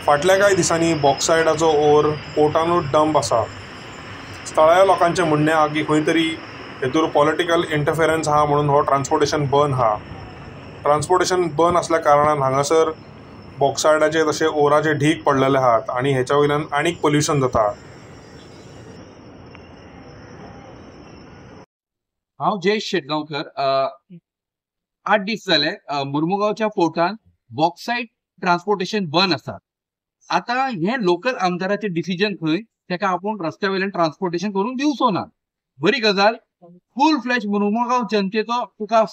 फाटल्या कांय दिसांनी बॉक्सायडाचो ओर पोर्टानूच डंप आसा. थळाव्या लोकांचें म्हणणें आसा की खंय तरी हेतूर पॉलिटिकल इंटरफिरन्स आसा म्हणून हो ट्रान्सपोर्टेशन बंद आसा. ट्रान्सपोर्टेशन बंद आसल्या कारणान हांगासर बॉक्सायडाचे तशें ओराचे ढीग पडलेले आसात आनी हेच्या वयल्यान आनीक पोल्युशन जाता. हांव जयेश शेटगांवकर. 8 दीस जाले मुर्मुगांवच्या पोर्टान बॉक्सायट ट्रान्सपोर्टेशन बंद आसा. आतां हें लोकल आमदाराचें डिसिजन खंय तेका आपूण रस्त्या वयल्यान ट्रान्सपोर्टेशन करूंक दिवचो ना. बरी गजाल, फूल फ्लॅश मुर्मुगांव जनतेचो तुका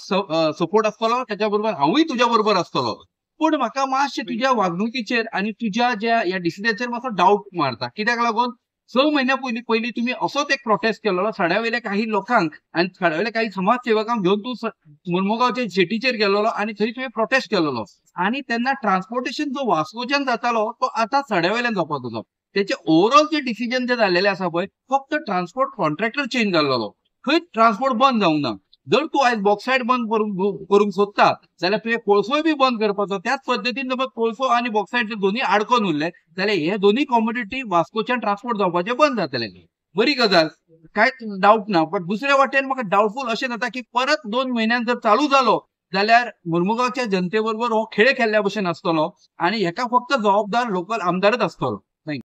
सपोर्ट आसतलो, तेच्या बरोबर हांवूय तुज्या बरोबर आसतलो. पूण म्हाका मातशें तुज्या वागणुकीचेर आनी तुज्या ज्या ह्या डिसिजनाचेर मातसो डावट मारता. कित्याक लागून 6 म्हयन्या पयलीं तुमी असोच एक प्रोटेस्ट केल्लो सड्या वयल्या काही लोकांक आनी सड्या वयल्या काही समाजसेवकांक घेवन तूं मुर्मुगांवच्या जेटीचेर गेल्लो आनी थंय तुवें प्रोटेस्ट केल्लो आनी तेन्ना ट्रान्सपोर्टेशन जो वास्कोच्यान जातालो तो आतां सड्या वयल्यान जावपाक जालो. तेचे ओवरऑल जे डिसिजन जे जाल्लेले आसा पळय, फक्त ट्रान्सपोर्ट कॉन्ट्रॅक्टर चेंज जाल्लो, खंय ट्रान्सपोर्ट बंद जावंक ना. जर तूं आयज बॉक्सायट बंद करूंक सोदता जाल्यार तुवें कोळसोय बी बंद करपाचो. त्याच पद्दतीन जर कोळसो आनी बॉक्सायट जर दोनूय आडकोन उरले जाल्यार हे दोनूय कॉमोडिटी वास्कोच्यान ट्रान्सपोर्ट जावपाचे बंद जातले. बरी गजाल, कांयच डावट ना. बट दुसऱ्या वाटेन म्हाका डावटफूल अशें जाता की परत 2 म्हयन्यान जर चालू जालो जाल्यार मुर्मुगांवच्या जनते बरोबर हो खेळ खेळ्ळ्या भशेन आसतलो आनी हेका फक्त जबाबदार लोकल आमदारच आसतलो.